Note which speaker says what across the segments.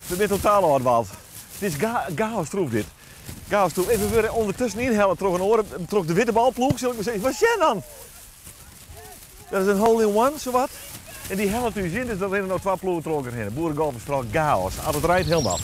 Speaker 1: We binne totaal ôfdwaald. It is chaos troef dit. Chaos troef. We wurde ûndertusken ynhelle troch in oare, troch de witte balploech, sil ik mar sizzen. Mar sjen dan! Dat is in hole in one, sowat. En dy hellet ús yn, dus der rinne no twa ploegen troch elkoar hinne. Boeregolf is foaral chaos. As it reint, hielendal.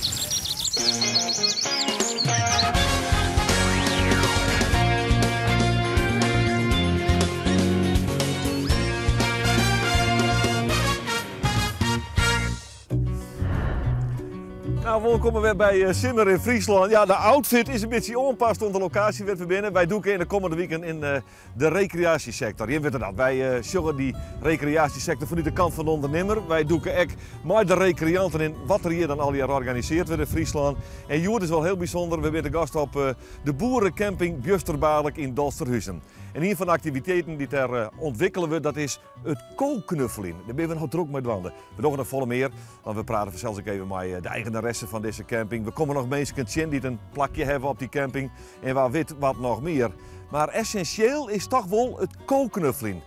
Speaker 1: Nou, wolkom wer by eh, Simmer yn Fryslân. Ja, de outfit is in bytsje oanpast oan de lokaasje wêr't we binne. Wy dûke yn de kommende wiken yn eh, de rekreaasjesektor. Jim witte dat, wy eh, sjogge dy rekreaasjesektor fanút de kant fan de ûndernimmer. Wy dûke ek mei de rekreanten yn wat der hjir dan allegear organisearre wurdt yn Fryslân. En hjoed is wol hiel bysûnder, we binne te gast op de boerecamping Bjusterbaarlik yn Dolsterhuzen. En ien fan de aktiviteiten dy't dêr ûntwikkele wurdt, dat is it ko-knuffeljen. Dêr binne we noch drok mei dwaande. We dogge noch folle mear, want we prate fansels ek even mei de eigenaresse fan dizze camping. We komme noch minsken tsjin dy't in plakje hawwe op dy camping en wa wit wat noch mear. Mar essinsjeel is toch wol it ko-knuffeljen.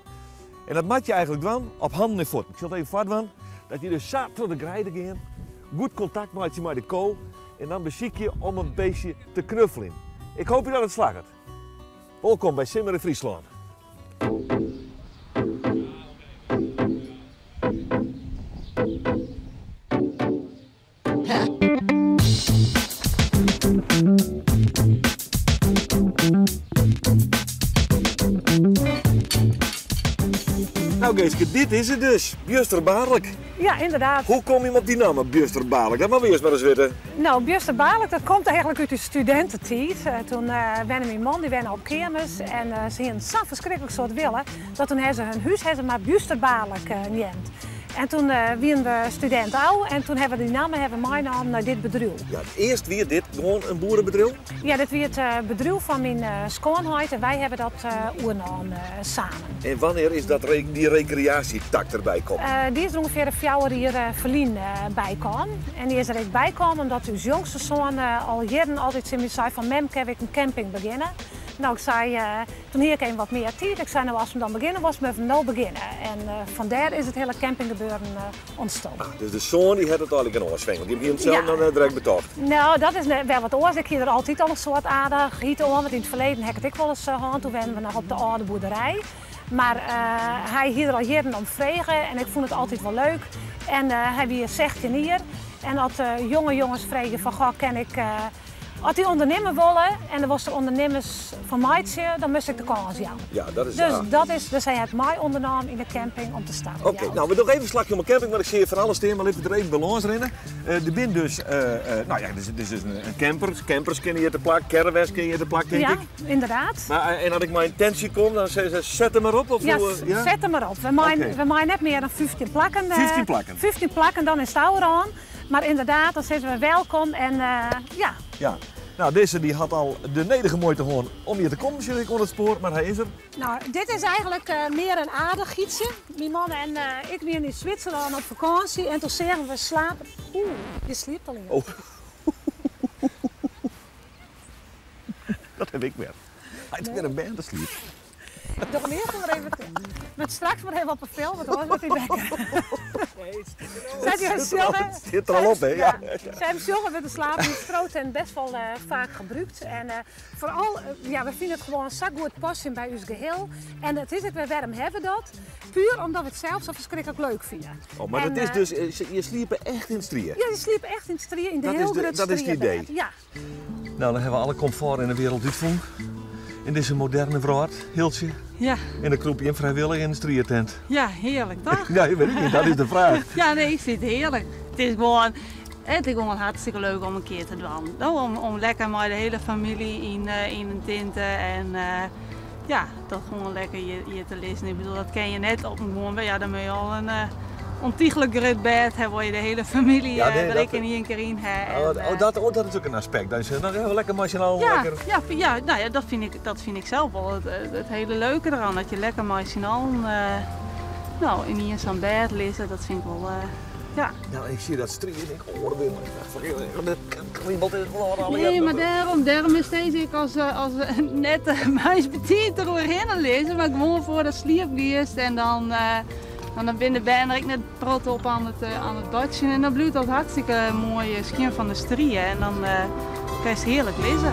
Speaker 1: En dat moatte je eigentlik dwaan op hannen en fuotten. Ik sil it even foardwaan. Dat je dus sa troch de greide gean, goed kontakt meitsje mei de ko en dan besykje om in bistje te knuffeljen. Ik hoopje dat it slagget. Wolkom by Simmer yn Fryslân. Nou Geeske, dit is it dus. Bjusterbaarlik.
Speaker 2: Ja, ynderdaad.
Speaker 1: Hoe komme je op dy namme, Bjusterbaarlik? Dat moatte we earst mar ris witte.
Speaker 2: Nou, Bjusterbaarlik, dat komt eigentlik út de studintetiid. Toen wenne myn man, dy wenne op keamers en se hiene sa'n ferskriklik soad wille, dat toen hawwe se hun hûs hawwe se mar Bjusterbaarlik neamd. En toen wiene we studint ôf en toen hawwe we dy namme hawwe we meinaam nei dit bedriuw.
Speaker 1: Ja, earst wie dit gewoan in boerebedriuw?
Speaker 2: Ja, dit wie it bedriuw fan myn skoanheit en wy hawwe dat oernaam samen.
Speaker 1: En wannear is dat dy rekreaasjetak derby kommen?
Speaker 2: Dy is der ûngefear 4 jier ferlyn by kaam. En dy is der ek by kaam omdat ús jongste soan al jierren altyd tsjin my sei fan mem, kinne we ek in camping begjinne? Nou, ik sei, toen hie ik even wat mear tiid. Ik sei, nou as we dan begjinne wolst, moatte we no begjinne. En fandêr is it hiele campinggebeuren ûntstien.
Speaker 1: Ah, dus de soan dy hat it eigentlik in oanswengeld. Dy hie him sels noch net direkt betocht.
Speaker 2: Nou, dat is wer wat oars. Ik hie der altyd al in soad aardichheid oan, want yn it ferleden ha ik it ek wolris hân. Toen wennen we noch op de âlde boerderij. Mar hy hie der al jierren om frege en ik fûn it altyd wol leuk. En hy wie 16 jier en as jonge jonges freegje fan goh, kin ik, as dy ûndernimme wolle en der wolst der ûndernimmers fan meitsje, dan moast ik de kâns jaan.
Speaker 1: Ja, dat is
Speaker 2: Dus
Speaker 1: ja.
Speaker 2: dat is, dus hy hat my ûndernaam yn de camping om te starten.
Speaker 1: Oké, nou we dogge even in slachje om de camping, want ik sil fan alles stean, mar litte we der even by lâns rinne. Der binne dus, nou ja, dit is dus in camper. Campers kinne hjir te plak, caravans kinne hjir te plak, tink
Speaker 2: Ja,
Speaker 1: ik.
Speaker 2: ynderdaad.
Speaker 1: Mar, en as ik mei in tentsje kom, dan sizze se, set him mar op? Of
Speaker 2: Ja,
Speaker 1: hoe, ja?
Speaker 2: set him mar op. We
Speaker 1: Oké.
Speaker 2: meie net mear dan 15 plakken.
Speaker 1: 15 plakken?
Speaker 2: 15 plakken, dan is it ôfrûn. Mar ynderdaad, dan sizze we welkom en ja.
Speaker 1: Ja. Nou, dizze dy hat al de nedige muoite hân om hjir te kommen, sjoch ik oan it spoar, mar hy is der.
Speaker 2: Nou, dit is eigentlik mear in aardichheidsje. Myn man en ik wiene yn Switserlân op fakânsje en toen seagen we slapen. Oeh, je sliept al yn.
Speaker 1: Oh. Dat ha ik wer. Hy hat wer in bern te sliepen.
Speaker 2: Doch him earst mar even Moat straks mar even op 'e film, want oars wurdt hy wekker.
Speaker 1: Het sit der al op, hè? Ja.
Speaker 2: Sy him sjogge wurdt de slaap yn strotent best wol faak gebrûkt. En foaral, ja, we fine it gewoan sa goed passen by ús geheel. En it is ek wer, wêrom hawwe we dat? Puer omdat we it sels sa ferskriklik leuk fine.
Speaker 1: Oh, mar dat is dus, je sliepe echt yn it strie?
Speaker 2: Ja, je sliepe echt yn it strie, yn de
Speaker 1: Dat
Speaker 2: hiel grut
Speaker 1: is it idee?
Speaker 2: strierbêd. Ja.
Speaker 1: Nou, dan hawwe we alle komfort yn de wereld útfûn. Yn dizze moderne wrâld, Hiltsje.
Speaker 3: Ja.
Speaker 1: En dan krûpe je frijwillich yn in strietent.
Speaker 3: Ja, hearlik toch?
Speaker 1: Ja, weet ik net, dat is de fraach.
Speaker 3: Ja, nee, ik fyn it hearlik. It is gewoan hartstikke leuk om in kear te dwaan. No, om lekker mei de hiele famylje yn in tinte en ja, toch gewoan lekker hjir te lizzen. Ik bedoel, dat kin je net op in gewoan, ja, dan moatte je al in ûntychlik grut bêd ha, wêr't je de hiele famylje
Speaker 1: Ja, nee,
Speaker 3: der
Speaker 1: dat
Speaker 3: ek yn ien kear yn ha.
Speaker 1: Oh,
Speaker 3: En,
Speaker 1: oh, dat is ek in aspekt. Dan is dan lekker mei syn allen
Speaker 3: Ja,
Speaker 1: lekker.
Speaker 3: ja, ja, nou ja, dat fyn ik sels wol it hiele leuke deroan. Dat je lekker mei syn allen nou, yn ien sa'n bêd lizze, dat fyn ik wol, ja.
Speaker 1: Nou, ik zie dat strie en ik hoor weer, maar ik dacht van, dat kriebelt in het gewoon al.
Speaker 3: Nee, mar dêrom is steeds ik as net meis betiid deroerhinne lizze, mar gewoan foar de sliep giest en dan, Want dan binne de bern der ek net prot op oan it, oan it boartsjen en dan bliuwt dat hartstikke moai skjin fan de strie en dan kinst hearlik lizze.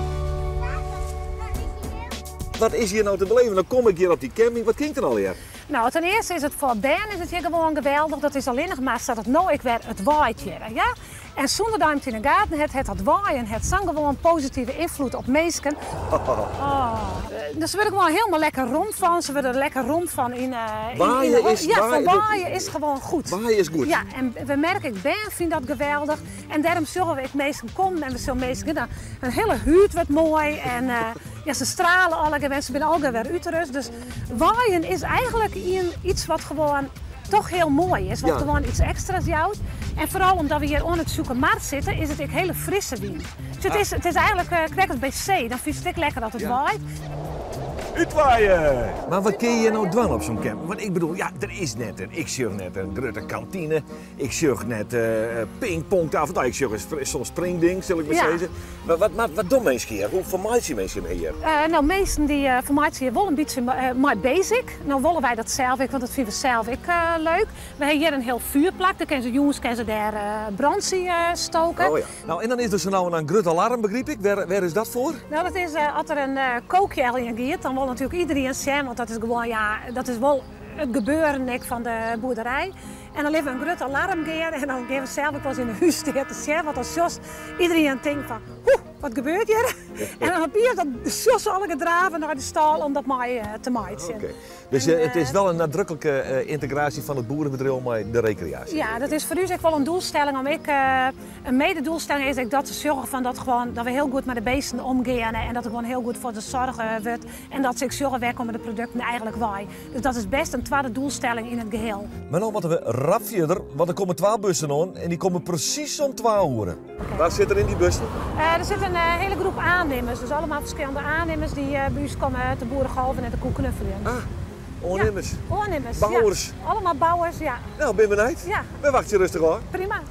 Speaker 1: Wat is hjir no te beleven? Dan kom ik hjir op dy camping, wat kin ik dan allegear?
Speaker 2: Nou, ten earste is it foar bern is it hjir gewoan geweldich. Dat is allinnich mar sa't it no ek wer it waait hjir. Ja? En sûnder dat jim it yn 'e gaten hat, hat dat waaien hat sa'n gewoan positive ynfloed op minsken. Oh. Dus se wurde gewoan hielendal lekker rom fan. Se wurde der lekker rom fan yn, yn,
Speaker 1: Waaien is,
Speaker 2: ja, fan waaien is gewoan goed.
Speaker 1: Waaien is goed.
Speaker 2: Ja, en we merke ek bern fine dat geweldich. En dêrom sjogge we ek minsken kommen en we sjogge minsken, dan in hiele hûd wurdt moai en ja, se strale allegear en se binne allegear wer útrust. Dus waaien is eigentlik iets wat gewoan toch hiel moai is, wat gewoan iets ekstra's jout. En foaral omdat we hjir oan it Tsjûkemar sitte, is it ek hiele frisse wyn. Dus it is eigentlik krekt as by see, dan fynst it ek lekker dat it waait.
Speaker 1: Útwaaie! Mar wat kinne je hjir no dwaan op zo'n camping? Want ik bedoel, ja, der is net in, ik sjoch net in grutte kantine, ik sjoch net pingpongtafel, nou, ik sjoch zo'n springding, sil ik mar sizze. Mar wat, wat, wat dogge minsken hjir? Hoe fermeitsje minsken him hjir?
Speaker 2: No, minsken dy fermeitsje hjir wol in bytsje mei basic. No wolle wy dat sels ek, want dat fine we sels ek leuk. We ha hjir in hiel fjoerplak, dêr kinne se jûns kinne se dêr brantsje stoke.
Speaker 1: Oh ja. No, en dan is der sa no en dan in grut alarm, begryp ik. Wêr, wêr is dat foar?
Speaker 2: No, dat is as der in kookjeljen giet, dan wol natuerlik iderien sjen, want dat is gewoan, ja, dat is wol it gebeuren ek fan de boerderij. En dan litte we in grut alarm gean en dan gean we sels ek wolris yn 'e hûs stean te sjen, want dan sjochst iderien tinkt fan, hoe, wat gebeurt hjir? En dan opiens dan sjochst se allegear draven nei de stâl om dat mei te meitsjen.
Speaker 1: Oké. Dus it is wel in nadruklike yntegraasje fan it boerebedriuw mei de rekreaasje.
Speaker 2: Ja, dat is foar ús ek wol in doelstelling om ek, in mededoelstelling is ek dat te sjoggen fan dat gewoan, dat we hiel goed mei de beesten omgeane en dat der gewoan hiel goed foar se soarge wurdt en dat se ek sjogge wêr komme de produkten eigentlik wei. Dus dat is best in twadde doelstelling yn it geheel.
Speaker 1: Mar no moatte we rap fierder, want der komme twa bussen oan en dy komme presys om twa oere. Wa sit der yn dy bussen?
Speaker 2: Der sit in hiele groep aannimmers, dus allegear ferskillende aannimmers dy't by ús komme te boeregolven en te koeknuffeljen.
Speaker 1: Ah, oannimmers.
Speaker 2: Ja, oannimmers.
Speaker 1: Bouwers.
Speaker 2: Ja, allegear bouwers, ja.
Speaker 1: No, bin benijd.
Speaker 2: Ja.
Speaker 1: We wachtsje rêstich ôf.
Speaker 2: Prima.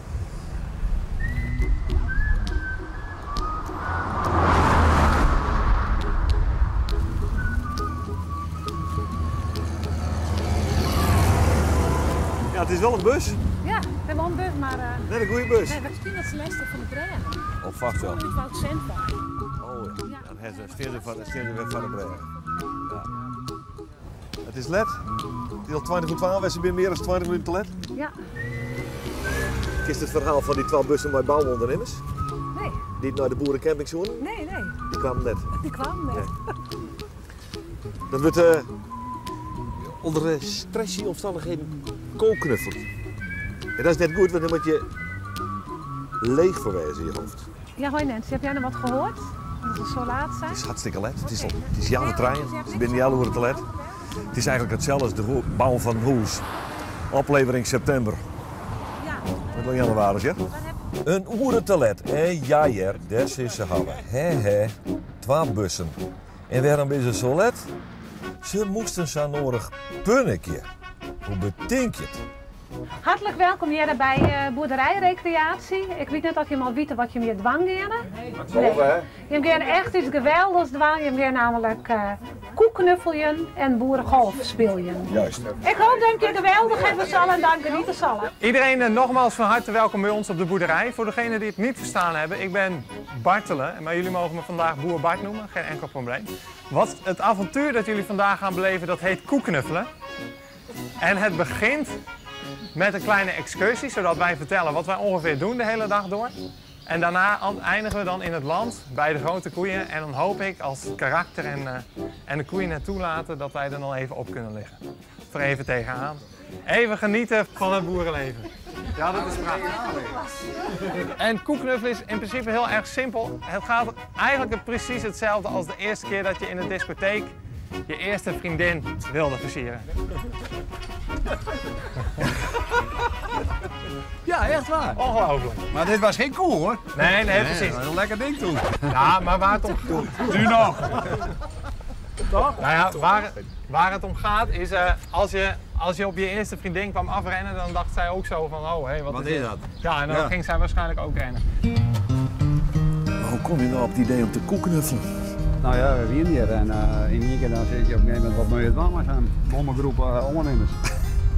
Speaker 1: Ja, it is wol in bus.
Speaker 2: Ja, we hawwe wol in bus, mar...
Speaker 1: Net in goede bus.
Speaker 2: Nee, miskien dat se lêst hawwe fan de brêge.
Speaker 1: Oh, fêst wol.
Speaker 2: Út Woudsend wei.
Speaker 1: Oh ja, dan stean se wer foar de brêge. Ja. It is let. It is al 20 oer 12 en se binne mear as 20 minuten te let.
Speaker 2: Ja.
Speaker 1: Kenst it ferhaal fan dy twa bussen mei bouûndernimmers?
Speaker 2: Nee.
Speaker 1: Dy't nei de boerecamping soene?
Speaker 2: Nee, nee.
Speaker 1: Dy kwamen net.
Speaker 2: Dy kwamen net.
Speaker 1: Nee. Dat wurdt ûnder stressy omstannichheden ko-knuffeld. En dat is net goed, want dan moat je leech foar wêze yn je hoofd.
Speaker 2: Ja, hoi Nancy, heb jij nog wat gehoord? Dat het zo laat zijn?
Speaker 1: It is hartstikke let. It is, al, it is healwei trijen. Se binne healoere te let. It is eigentlik itselde as de bou fan in hûs. Oplevering septimber.
Speaker 2: Ja.
Speaker 1: It al jannewaris, ja? In oere te let. En ja hear, dêr sis se hawwe. Hè hè, twa bussen. En wêrom binne se sa let? Se moasten sa noadich punnikje. Hoe betink je it?
Speaker 2: Hartlik welkom hjir by Boerderijrekreatie. Ik wit net oft jim al witte wat jim hjir dwaan geane.
Speaker 1: Nee.
Speaker 2: Jim geane echt iets geweldichs dwaan. Jim geane namelijk koeknuffeljen en boeregolf spyljen.
Speaker 1: Juist.
Speaker 2: Ik hoop dat jim geweldich hawwe sille en dan geniete sille.
Speaker 4: Iedereen nogmaals van harte welkom bij ons op de boerderij. Voor degenen die het niet verstaan hebben, ik ben Bartele, maar jullie mogen me vandaag Boer Bart noemen, geen enkel probleem. Wat het avontuur dat jullie vandaag gaan beleven, dat heet koeknuffelen. En het begint met een kleine excursie, zodat wij vertellen wat wij ongeveer doen de hele dag door. En daarna eindigen we dan in het land bij de grote koeien. En dan hoop ik, als het karakter en de koeien het toelaten, dat wij er dan even op kunnen liggen. Voor even tegenaan. Even genieten van het boerenleven. Ja, dat is prachtig. En koeknuffelen is in principe heel erg simpel. Het gaat eigenlijk precies hetzelfde als de eerste keer dat je in de discotheek je eerste vriendin wilde versieren.
Speaker 5: Ja, echt waar.
Speaker 4: Ongelooflijk.
Speaker 5: Maar dit was geen koe hoor.
Speaker 4: Nee, nee, precies.
Speaker 5: Dat was een lekker ding toen.
Speaker 4: Ja, maar waar het om gaat.
Speaker 5: Nu nog.
Speaker 4: Toch? Nou ja, waar het om gaat is, als je op je eerste vriendin kwam afrennen, dan dacht zij ook zo van, oh, hé, wat
Speaker 5: Wat
Speaker 4: is
Speaker 5: is
Speaker 4: dit?
Speaker 5: dat?
Speaker 4: Ja, en dan
Speaker 5: Ja.
Speaker 4: ging zij waarschijnlijk ook rennen.
Speaker 1: Maar hoe kom je nou op het idee om te koeknuffelen?
Speaker 6: Nou ja, we wienen hier en in één keer dan zit je op een gegeven moment wat moet je het dan maar zijn domme groep ondernemers.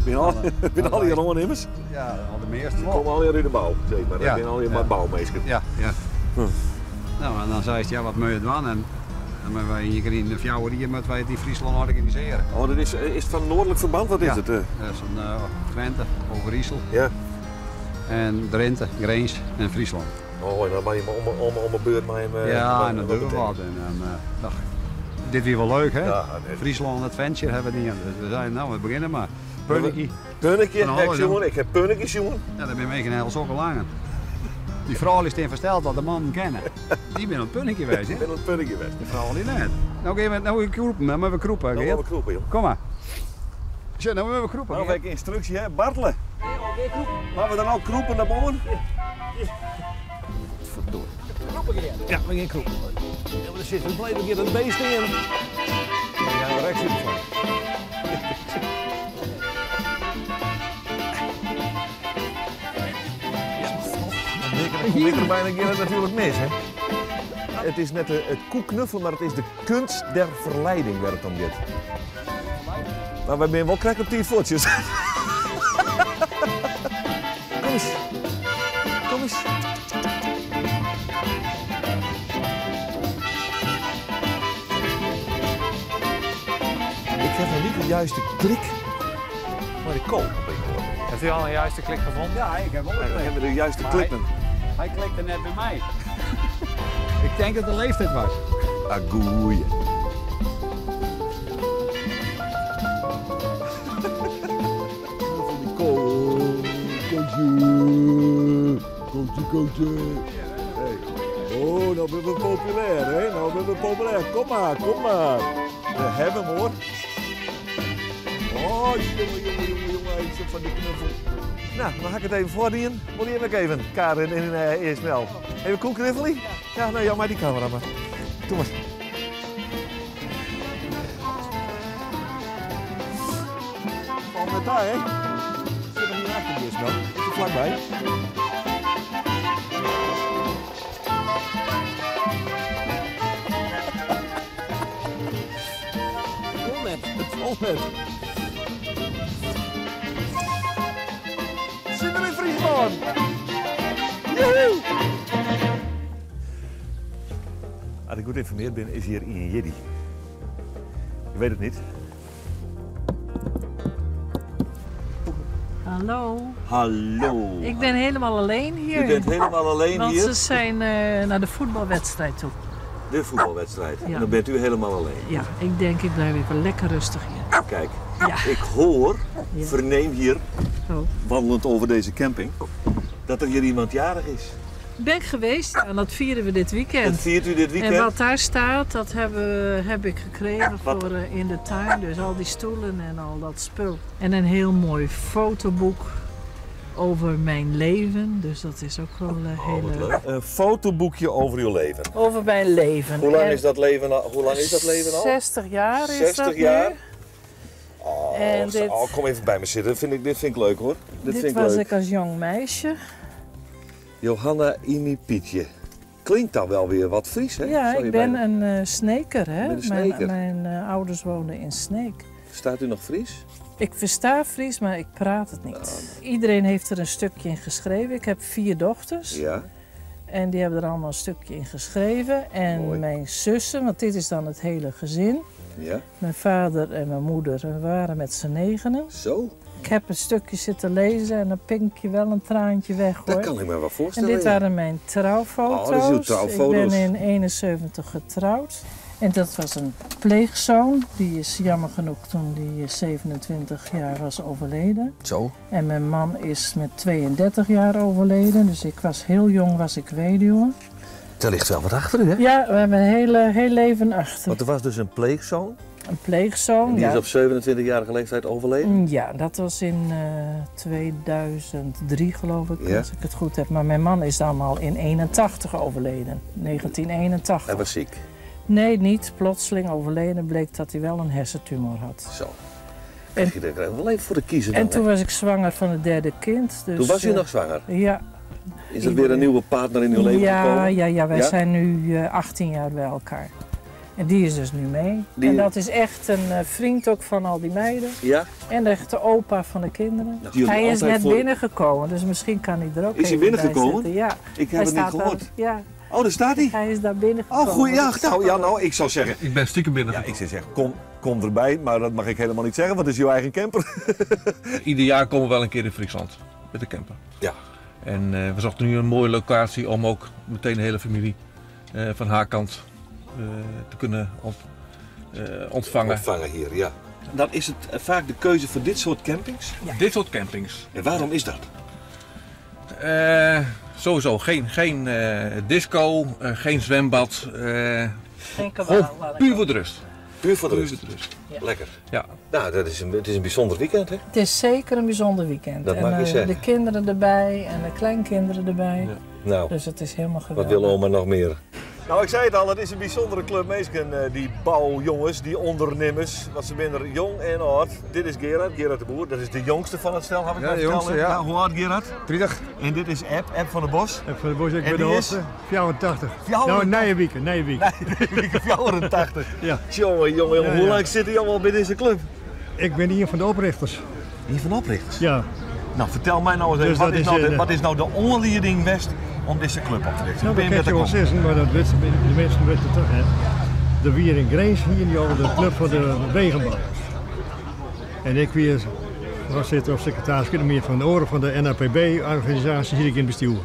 Speaker 1: Binne al, binne allegear oannimmers?
Speaker 5: Ja, al de measte
Speaker 1: Ze
Speaker 5: wol.
Speaker 1: komme allegear út de bou, zeg maar. Dat
Speaker 5: Ja,
Speaker 1: binne allegear
Speaker 5: ja.
Speaker 1: mar bouminsken.
Speaker 5: Ja, ja. Nou, en dan seist, ja, wat moatte je dwaan? En dan moatte wy ien kear yn de 4 jier moatte wy it yn Fryslân organisearje.
Speaker 1: Oh, dat is, is het van Noordelijk Verband? Wat is
Speaker 5: Ja.
Speaker 1: het? eh?
Speaker 5: Dat is een Twente, Overijssel
Speaker 1: Ja.
Speaker 5: en Drenthe, Grins en Fryslân.
Speaker 1: Oh, en dan ben je maar om een beurt met hem.
Speaker 5: Ja, en
Speaker 1: wat
Speaker 5: dan doen we
Speaker 1: betekent.
Speaker 5: wat. En dan, dag. Dit weer wel leuk, hè?
Speaker 1: Ja, nee.
Speaker 5: Fryslân Adventure hebben we niet. Dus we zeiden, nou, we beginnen maar. Punnetje.
Speaker 1: Punnetje,
Speaker 5: Van
Speaker 1: ik,
Speaker 5: alles,
Speaker 1: jongen, ik heb punnetjes, jongen.
Speaker 5: Ja, daar ben ik een heel sokkel langer. Die vrouw is in versteld dat de mannen kennen. Die ben een punnetje geweest, hè?
Speaker 1: Ik ben een punnetje geweest.
Speaker 5: De vrouw die net. Nou, gaan we, nou kroepen, nou moeten we kroepen,
Speaker 1: Nou,
Speaker 5: Geert.
Speaker 1: we kroepen, joh.
Speaker 5: Kom maar. Zo, nou moeten we kroepen.
Speaker 1: Nou,
Speaker 5: Geert.
Speaker 1: heb ik instructie, hè? Bartelen. Laten we dan ook kroepen naar boven? Verdorie. Ja, we gaan kroepen. Ja, maar er zit een blijf een keer een beest in. Ja, rechts zit van. Dan kom ik er bijna een keer natuurlijk mis, hè? Het is net het koeknuffelen, maar het is de kunst der verleiding waar het om gaat. Maar wij zijn wel krek op die voetjes. Kom eens. Kom eens. Ik heb nog niet de juiste klik maar de koop.
Speaker 4: Heeft u al een juiste klik gevonden?
Speaker 5: Ja, ik heb ook
Speaker 1: We hebben de juiste
Speaker 5: Maar
Speaker 1: klikken.
Speaker 5: Hij klikte net bij mij. ik denk dat de leeftijd was.
Speaker 1: Agoeie. Kootje, kootje, kootje. Hey. Oh, nou ben we populair, hè? Nou ben we populair. Kom maar, kom maar. We hebben hem, hoor. Oh, jongen, jongen, jongen, jongen. Ik zit van die knuffel. Nou, dan ga ik het even voordienen. Wil je ook even, Karin en Ismael? Even koel knuffelie? Ja, nou, jou maar die camera maar. Doe maar. Valt met daar, hè? Zit er hier achter, Ismael. Zit er vlakbij. Het vol net. Het vol net. Zit er in Friesland? Joehoe! Als ik goed geïnformeerd ben, is hier Ian Jiddy. Je weet het niet.
Speaker 6: Hallo.
Speaker 1: Hallo.
Speaker 6: Ik ben helemaal alleen hier.
Speaker 1: U bent helemaal alleen
Speaker 6: Want
Speaker 1: hier.
Speaker 6: ze zijn naar de voetbalwedstrijd toe.
Speaker 1: De voetbalwedstrijd.
Speaker 6: Ja.
Speaker 1: En dan bent u helemaal alleen.
Speaker 6: Ja, ik denk ik blijf even lekker rustig hier.
Speaker 1: Kijk,
Speaker 6: Ja.
Speaker 1: ik hoor,
Speaker 6: Ja.
Speaker 1: verneem hier,
Speaker 6: Oh.
Speaker 1: wandelend over deze camping, dat er hier iemand jarig is.
Speaker 6: Ben ik geweest en dat vieren we dit weekend.
Speaker 1: Dat viert u dit weekend?
Speaker 6: En wat daar staat, dat heb ik gekregen
Speaker 1: Wat?
Speaker 6: voor in de tuin. Dus al die stoelen en al dat spul. En een heel mooi fotoboek over mijn leven. Dus dat is ook wel heel
Speaker 1: Oh, wat
Speaker 6: leuk.
Speaker 1: leuk. Een fotoboekje over uw leven.
Speaker 6: Over mijn leven.
Speaker 1: Hoe lang
Speaker 6: En
Speaker 1: is dat leven al? Hoe lang is dat leven al?
Speaker 6: 60 jaar is
Speaker 1: 60
Speaker 6: dat
Speaker 1: jaar?
Speaker 6: nu.
Speaker 1: Oh,
Speaker 6: En dit-
Speaker 1: oh, kom even bij me zitten. Vind ik, dit vind ik leuk hoor. Dit,
Speaker 6: Dit
Speaker 1: vind ik
Speaker 6: was
Speaker 1: leuk.
Speaker 6: ik als jong meisje.
Speaker 1: Johanna Imi Pietje. Klinkt dan wel weer wat Fries, hè?
Speaker 6: Ja,
Speaker 1: Zou je
Speaker 6: ik ben
Speaker 1: bijna-
Speaker 6: een Sneker. Hè?
Speaker 1: Je bent een Sneker.
Speaker 6: Mijn ouders woonden in Sneek.
Speaker 1: Staat u nog Fries?
Speaker 6: Ik versta Fries, maar ik praat het niet. Iedereen heeft er een stukje in geschreven. Ik heb 4 dochters
Speaker 1: Ja.
Speaker 6: en die hebben er allemaal een stukje in geschreven. En
Speaker 1: Mooi.
Speaker 6: mijn zussen, want dit is dan het hele gezin.
Speaker 1: Ja.
Speaker 6: Mijn vader en mijn moeder, we waren met z'n negenen.
Speaker 1: Zo?
Speaker 6: Ik heb een stukje zitten lezen en dan pink je wel een traantje weg, hoor.
Speaker 1: Dat kan ik me wel
Speaker 6: En
Speaker 1: voorstellen.
Speaker 6: dit
Speaker 1: ja.
Speaker 6: waren mijn trouwfoto's.
Speaker 1: Oh, dat is uw trouwfoto's.
Speaker 6: Ik ben in 71 getrouwd. En dat was een pleegzoon. Die is jammer genoeg toen die 27 jaar was overleden.
Speaker 1: Zo.
Speaker 6: En mijn man is met 32 jaar overleden. Dus ik was heel jong, was ik weduwe.
Speaker 1: Daar ligt wel wat achter u, hè?
Speaker 6: Ja, we hebben een hele, heel leven achter.
Speaker 1: Want er was dus een pleegzoon.
Speaker 6: Een pleegzoon,
Speaker 1: En die
Speaker 6: ja.
Speaker 1: is op 27-jarige leeftijd overleden.
Speaker 6: Ja, dat was in 2003 geloof ik,
Speaker 1: Ja.
Speaker 6: als ik het goed heb. Maar mijn man is dan al in 81 overleden, 1981.
Speaker 1: Hij was ziek.
Speaker 6: Nee, niet. Plotseling overleden bleek dat hij wel een hersentumor had.
Speaker 1: Zo. Krijg je er wel even voor de kiezer
Speaker 6: En
Speaker 1: dan,
Speaker 6: toen
Speaker 1: hè?
Speaker 6: was ik zwanger van het derde kind. Dus,
Speaker 1: Toen was u
Speaker 6: eh,
Speaker 1: nog zwanger?
Speaker 6: Ja.
Speaker 1: Is er weer een nieuwe partner in uw leven
Speaker 6: ja,
Speaker 1: gekomen?
Speaker 6: Ja, ja, wij
Speaker 1: Ja?
Speaker 6: zijn nu 18 jaar bij elkaar. En die is dus nu mee.
Speaker 1: Die-
Speaker 6: En dat is echt een vriend ook van al die meiden.
Speaker 1: Ja?
Speaker 6: En echt de opa van de kinderen.
Speaker 1: Die jullie
Speaker 6: Hij is
Speaker 1: altijd
Speaker 6: net
Speaker 1: voor-
Speaker 6: binnengekomen, dus misschien kan hij er ook
Speaker 1: Is hij
Speaker 6: even bij
Speaker 1: binnengekomen?
Speaker 6: zitten. Ja.
Speaker 1: Ik heb
Speaker 6: Hij
Speaker 1: het niet
Speaker 6: staat daar-
Speaker 1: gehoord.
Speaker 6: Ja,
Speaker 1: Oh, daar staat hij.
Speaker 6: hij is daar binnengekomen.
Speaker 1: Oh, goeie. Ja,
Speaker 6: Dat is
Speaker 1: nou, ja, nou, ik zou zeggen...
Speaker 7: Ik ben stiekem
Speaker 1: Ja,
Speaker 7: binnengekomen.
Speaker 1: ik zou zeggen, kom erbij, maar dat mag ik helemaal niet zeggen, want het is jouw eigen camper.
Speaker 7: Ieder jaar komen we wel een keer in Friesland met de camper.
Speaker 1: Ja.
Speaker 7: En we zochten nu een mooie locatie om ook meteen de hele familie van haar kant te kunnen ontvangen.
Speaker 1: Ontvangen hier, ja. Dan is het vaak de keuze voor dit soort campings.
Speaker 7: Dit soort campings.
Speaker 1: En waarom is dat?
Speaker 7: Sowieso geen disco, geen zwembad.
Speaker 6: Geen kabaal.
Speaker 7: Gewoon
Speaker 6: laat ik
Speaker 7: puur
Speaker 6: ook.
Speaker 7: voor de rust.
Speaker 1: Puur voor de
Speaker 7: Puur
Speaker 1: rust.
Speaker 7: voor de rust.
Speaker 6: Ja.
Speaker 1: Lekker.
Speaker 7: Ja.
Speaker 1: Nou, het is een bijzonder weekend, hè?
Speaker 6: Het is zeker een bijzonder weekend.
Speaker 1: Dat
Speaker 6: en
Speaker 1: mag je zeggen.
Speaker 6: de kinderen erbij en de kleinkinderen erbij.
Speaker 7: Ja.
Speaker 1: Nou,
Speaker 6: Dus het is helemaal
Speaker 1: wat
Speaker 6: geweldig.
Speaker 1: wil oma nog meer? Nou, ik zei het al, het is een bijzondere club mensen, die bouwjongens, die ondernemers. Want ze zijn er jong en oud. Dit is Gerard, Gerard de Boer. Dat is de jongste van het stel, heb ik
Speaker 5: Ja,
Speaker 1: maar
Speaker 5: de
Speaker 1: verteld,
Speaker 5: jongste,
Speaker 1: hè?
Speaker 5: ja.
Speaker 1: Hoe oud, Gerard?
Speaker 5: 30.
Speaker 1: En dit is Eb, Eb van der Bos.
Speaker 8: En van de Bos, ik
Speaker 1: En
Speaker 8: ben de
Speaker 1: die is?
Speaker 8: oudste. 84.
Speaker 1: 84.
Speaker 8: Nou, Nijenwieken, Nijenwieken.
Speaker 1: 84.
Speaker 8: Ja.
Speaker 1: Jongen, jongen, jongen.
Speaker 8: Ja,
Speaker 1: Hoe
Speaker 8: ja.
Speaker 1: lang zit hij allemaal bij deze club?
Speaker 8: Ik ben een van de oprichters.
Speaker 1: Een van de oprichters?
Speaker 8: Ja.
Speaker 1: Nou, vertel mij nou eens even,
Speaker 8: Dus
Speaker 1: wat,
Speaker 8: dat
Speaker 1: is
Speaker 8: is
Speaker 1: nou de,
Speaker 8: een,
Speaker 1: wat is nou de aanleiding West om deze club op te richten?
Speaker 8: Nou,
Speaker 1: Hoe ben
Speaker 8: dat
Speaker 1: je
Speaker 8: kan
Speaker 1: met
Speaker 8: je
Speaker 1: de
Speaker 8: wel
Speaker 1: kom?
Speaker 8: zeggen, maar dat weten de mensen weten het toch, hè. De wier in Grains hier die over de club van de wegenbouwers. En ik weer voorzitter of secretaris, ik weet niet meer van de oren van de NAPB-organisatie zit ik in het bestuur.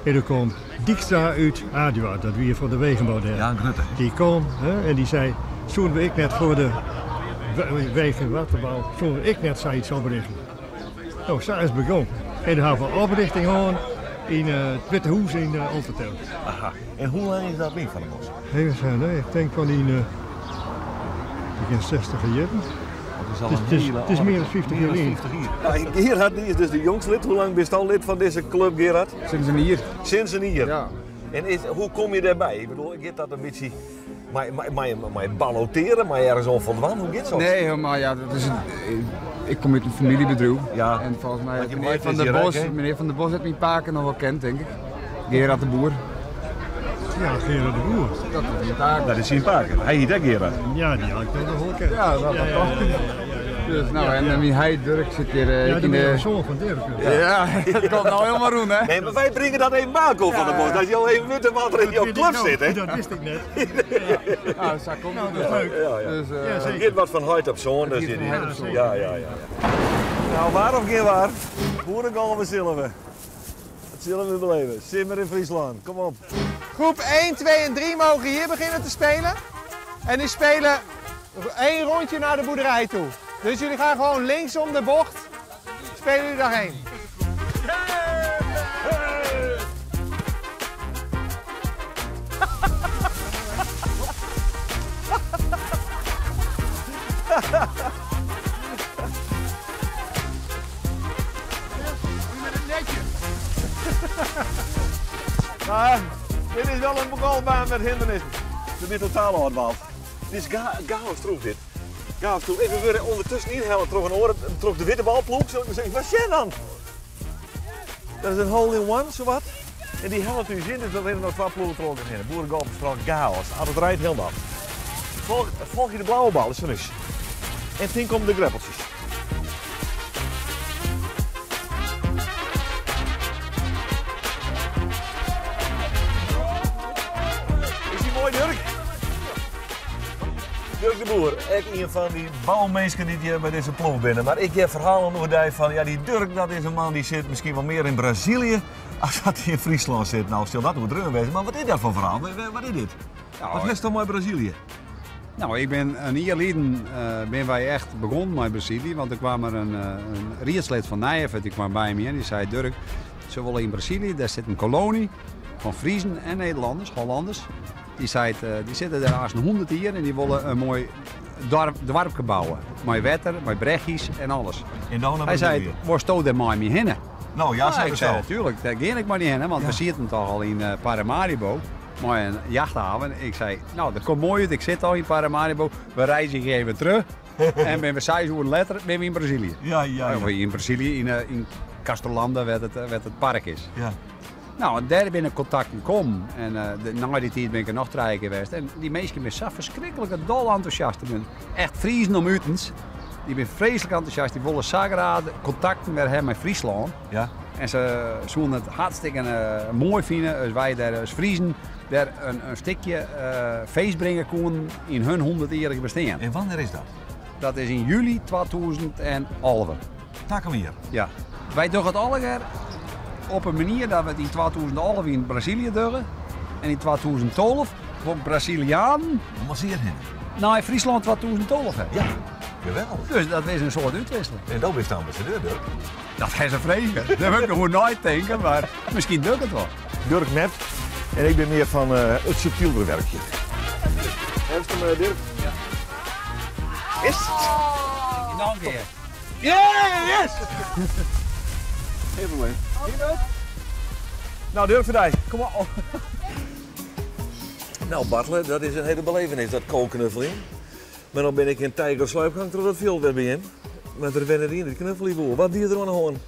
Speaker 8: En er kwam Dijkstra uit Adua, dat weer van de wegenbouw daar.
Speaker 1: Ja, Rutte.
Speaker 8: Die kwam hè, en die zei, toen we ik net voor de wegen- en waterbouw, toen ik net zei iets oprichten. Nou, zo is het begonnen. En dan hebben we oprichting gewoon in het Witte Huis in Oltertel.
Speaker 1: Aha. En hoe lang is dat niet van de Bos?
Speaker 8: Even zijn, hè? Ik denk van in begin 60 jaar.
Speaker 1: Dat is al
Speaker 8: Het is- het is meer dan 50 jaar in.
Speaker 1: Nou, Gerard die is dus de jongste lid. Hoe lang ben je al lid van deze club, Gerard?
Speaker 5: Sinds een hier.
Speaker 1: Sinds een jaar.
Speaker 5: Ja.
Speaker 1: En hoe kom je daarbij? Ik bedoel, ik get dat een beetje... Maar balloteren, maar ergens onvoldaan, hoe gaat dat?
Speaker 5: Nee, helemaal. Ja, dat is een, ik kom uit een familiebedrijf.
Speaker 1: Ja.
Speaker 5: En volgens mij,
Speaker 1: Want je
Speaker 5: meneer
Speaker 1: wife
Speaker 5: van,
Speaker 1: is
Speaker 5: der
Speaker 1: hier
Speaker 5: Bos,
Speaker 1: ook, hè?
Speaker 5: meneer van der Bos heeft mijn paken nog wel kent, denk ik. Gerard de Boer.
Speaker 8: Ja, Gerard de Boer.
Speaker 5: Dat is mijn paken.
Speaker 1: Dat is zijn paken. Hij heet ook Gerard.
Speaker 8: Ja, die had ik nog wel kent.
Speaker 5: Ja, dat
Speaker 8: ja,
Speaker 5: dat
Speaker 8: ja,
Speaker 5: toch.
Speaker 8: ja, ja, ja, ja.
Speaker 5: Dus, nou, en mijn hij Dirk zit hier
Speaker 8: Ja,
Speaker 5: in
Speaker 8: dat ben je
Speaker 5: de...
Speaker 8: zoon van Dirk.
Speaker 5: Ja, dat komt nou helemaal roen, hè?
Speaker 1: Nee, maar wij brengen dat even Marco van der Bos. Dat je al even witte wat er in jouw
Speaker 8: Dat
Speaker 1: club
Speaker 8: weet ik nou.
Speaker 1: zit, hè?
Speaker 8: Dat wist ik net.
Speaker 5: Ja, zo komt het
Speaker 8: dat is leuk.
Speaker 1: Ja, ja.
Speaker 5: Dus,
Speaker 8: Ja, zeker.
Speaker 1: Dit wat van huid op zoon. Dus
Speaker 5: Het
Speaker 1: dit
Speaker 5: van huid op zoon.
Speaker 1: Ja, ja, ja, ja. Nou, waar of geen waar? Boerengolven zullen we. Dat zullen we beleven. Simmer in Friesland, kom op.
Speaker 4: Groep 1, 2 en 3 mogen hier beginnen te spelen. En die spelen één rondje naar de boerderij toe. Dus jullie gaan gewoon linksom de bocht, spelen jullie daarheen.
Speaker 1: Maar dit is wel een golfbaan met hindernissen. De bent totaal oudwaald. Dit is chaos troef dit. Chaos troef. Even weer ondertussen inhalen terug een oor, terug de witte balploeg. Zal ik maar zeggen, wat is dan? Dat is een hole in one, zowat. En die helpt u zin, dus dat hebben nog twee ploegen terug in. Boerengolf is vooral chaos. Ah, dat rijdt helemaal. Volg je de blauwe bal, is van is. En toen komen de greppeltjes. Is die mooi, Dirk? Dirk de Boer, ik een van die bouwmeesters die hier bij deze ploeg binnen. Maar ik heb verhalen over die van, ja, die Dirk, dat is een man die zit misschien wel meer in Brazilië als dat hij in Friesland zit. Nou, stel dat moet druk wezen. Maar wat is dat voor verhaal? Wat is dit?
Speaker 5: Nou,
Speaker 1: Wat is toch mooi Brazilië?
Speaker 5: Nou, ik ben een jaar geleden ben wij echt begonnen met Brazilië. Want er kwam er een rietslid van Nijevert, die kwam bij me en die zei: Dirk, ze willen in Brazilië, daar zit een kolonie van Friezen en Nederlanders, Hollanders. Die, zei, die zitten daar haast 100 hier en die willen een mooi dorpje bouwen. Mooi wetter, mooi breggies en alles.
Speaker 1: En dan naar
Speaker 5: Hij zei:
Speaker 1: Brazilië.
Speaker 5: Waar stoot er mij mee hinnen?
Speaker 1: Nou ja,
Speaker 5: Nou,
Speaker 1: zei
Speaker 5: ik
Speaker 1: ik
Speaker 5: zei
Speaker 1: zo.
Speaker 5: natuurlijk, daar ging ik maar niet heen, want we zitten toch al in Paramaribo. Mooi een jachthaven. Ik zei, nou dat komt mooi uit, ik zit al in Paramaribo. We reizen hier even terug. En ben we 6 uur later ben we in Brazilië.
Speaker 1: Ja, ja, ja.
Speaker 5: Of in Brazilië, in Castrolanda, waar het park is.
Speaker 1: Ja.
Speaker 5: No, en dêr binne kontakten kommen. En nei dy tiid bin ik der noch trije kear west. En dy minsken binne sa ferskriklik dol entûsjast. Dy binne echt Friezen om utens. Dy binne freeslik entûsjast. Dy wolle sa graach kontakten wer ha mei Fryslân.
Speaker 1: Ja.
Speaker 5: En se soene it hartstikke moai fine as wy dêr as Friezen wer in stikje feest bringe koenen yn hun hûndertjierrich bestean.
Speaker 1: En wannear is dat?
Speaker 5: Dat is yn july 2011.
Speaker 1: Takom jier?
Speaker 5: Ja. Wy dogge it allegear op in manier dat we it yn 2011 yn Brazilië dogge en yn 2012 wol Brazilianen
Speaker 1: Om as hjir hinne?
Speaker 5: Nei Fryslân 2012 ha.
Speaker 1: Ja, geweldig.
Speaker 5: Dus dat is in soart útwisseling.
Speaker 1: En do bist ambassadeur, Durk?
Speaker 5: Dat ha se frege. Dêr moat ik noch oer neitinke, mar miskien doch ik it wol.
Speaker 1: Durk net. En ik bin mear fan it subtylder werkje. Hast him, Durk?
Speaker 5: Ja.
Speaker 1: Is
Speaker 5: Noch in kear.
Speaker 1: Yes! Geen probleem. Nou, Durk foar dy. Kom op. Nou, Bartele, dat is in hiele belevenis, dat ko-knuffeljen. Mar no bin ik yn tijger sluipgang troch dat fjild wer by him. Mar der wennet ien dy't knuffelje woe. Wat wie der oan de hân?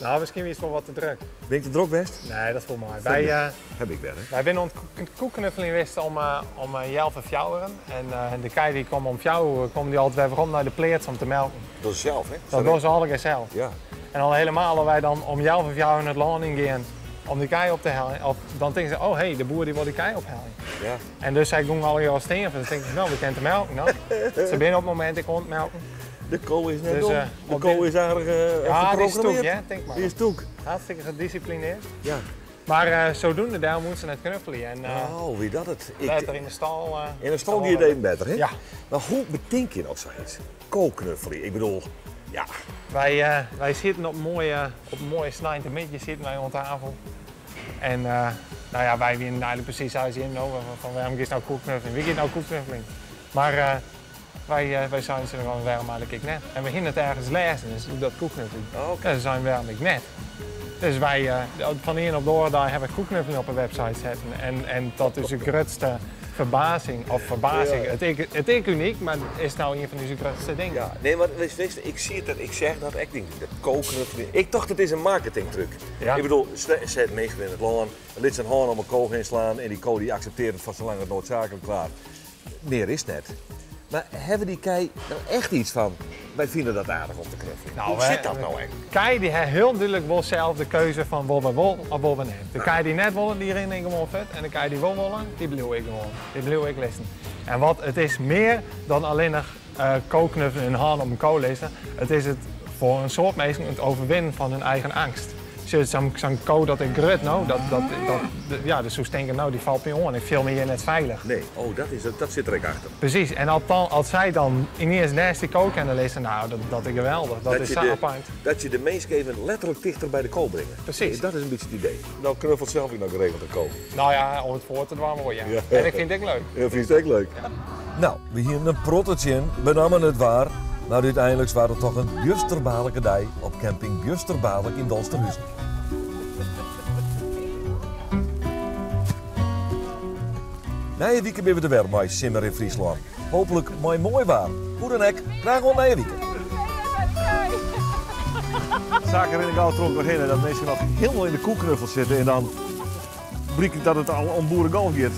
Speaker 4: Nou, miskien wie it wol wat te drok.
Speaker 1: Bin ik te drok west?
Speaker 4: Nee, dat falt mei. Wy, uh,
Speaker 1: Heb ik wer, hè?
Speaker 4: Wy binne oan it koeknuffeljen west om, uh, om healwei fjouweren. En uh, de kij dy komme om 4 oere komme dy altyd wer werom nei de pleats om te melken.
Speaker 1: Dat is sels, hè?
Speaker 4: Dat dogge se allegear sels.
Speaker 1: Ja.
Speaker 4: En al helemaal als wy dan om 3.30 it lân yngean om de kij op te heljen, of dan tinke se, oh hé, de boer dy wol de kij ophelje.
Speaker 1: Ja.
Speaker 4: En dus sy gongen allegear al stean, dan tinke se, no, we kinne te melken no. Se binne op it momint ek oan it melken.
Speaker 1: De ko is net
Speaker 4: Dus,
Speaker 1: dom. De
Speaker 4: op
Speaker 1: ko
Speaker 4: dit-
Speaker 1: is aardich
Speaker 4: Ja, die is stoek,
Speaker 1: geprogrammeerd.
Speaker 4: hè, tink mar.
Speaker 1: Die is stoek.
Speaker 4: Hartstikke gedisciplineerd.
Speaker 1: Ja.
Speaker 4: Maar zodoende, daarom moeten ze net knuffelen. En
Speaker 1: Oh, wie dat het? Ik,
Speaker 4: better in de stal.
Speaker 1: in de stal gie it even better, hè?
Speaker 4: Ja.
Speaker 1: Maar hoe betink je nou zoiets? Ko-knuffelen, ik bedoel, ja.
Speaker 4: Wij zitten op een mooie sneintemiddei zitten wij aan tafel. En nou ja, wij wienen eigenlijk precies uit in, no, van waarom is nou koeknuffeling? Wie gaat nou koeknuffeling? Maar wij zijn ze van waarom eigenlijk ik net. En we gingen het ergens lezen, dus dat koeknuffeling.
Speaker 1: Oh, oké.
Speaker 4: En ze zijn waarom ik net. Dus wij, van de een op de andere dag hebben we koeknuffeling op de website zetten. En dat is de grootste verbazing, of verbazing.
Speaker 1: Ja.
Speaker 4: Het is uniek, maar het is nou een van onze grootste dingen.
Speaker 1: Ja, nee, maar weet je, ik zie het, dat ik zeg dat ik denk, dat ko-knuffelen. Ik dacht het is een marketingtruc.
Speaker 4: Ja.
Speaker 1: Ik bedoel, zet mensen in het land, liet zijn hand om een ko heen slaan en die ko die accepteert het vast zolang het noodzakelijk klaar. Meer is het net. Maar hebben die kei nou echt iets van, wij vinden dat aardig om te knuffelen?
Speaker 4: Nou,
Speaker 1: Hoe
Speaker 4: wij-
Speaker 1: zit dat nou eigenlijk?
Speaker 4: Kei die heeft heel duidelijk wel zelf de keuze van wol we wol of wol we net. De kei die net wollen, die rin ik gewoon vet. En de kei die wel wollen, die blijf ik gewoon. Die blijf ik lezen. En wat, het is meer dan alleen nog ko-knuffelen en hand op een ko lezen. Het is het voor een soort mensen het overwinnen van hun eigen angst. Dus zo'n ko dat ik grut, nou, dat, dat, dat, de, ja, dus zo stinken, nou, die valt me aan. Ik voel me hier net veilig.
Speaker 1: Nee, oh, dat, is, dat zit er ook achter.
Speaker 4: Precies, en als zij dan ineens naast die ko kunnen lezen, nou, dat is geweldig. Dat, is
Speaker 1: je
Speaker 4: zo
Speaker 1: de,
Speaker 4: apart.
Speaker 1: Dat je de mens even letterlijk dichter bij de kool brengen.
Speaker 4: Precies.
Speaker 1: Dat is een beetje het idee. Nou knuffelt zelf ik nog geregeld de kool.
Speaker 4: Nou ja, om het voor te dwalen, hoor, ja.
Speaker 1: Ja.
Speaker 4: En ik vind het leuk.
Speaker 1: Ja, vind je het ook leuk? Nou, we hier een prottertje in, we namen het waar. Maar uiteindelijk was het toch een bjusterbaarlijke dag op camping Bjusterbaarlijk in Dolsterhuizen. Nije wike binne we der wer mei Simmer yn Fryslân. Hooplik mei moai waar. Hoe dan ek, graach oant nije wike. Saken rin ik al troch hinne dat minsken noch hielendal yn de koeknuffel sitte en dan blykt dat it al om boerengolf giet.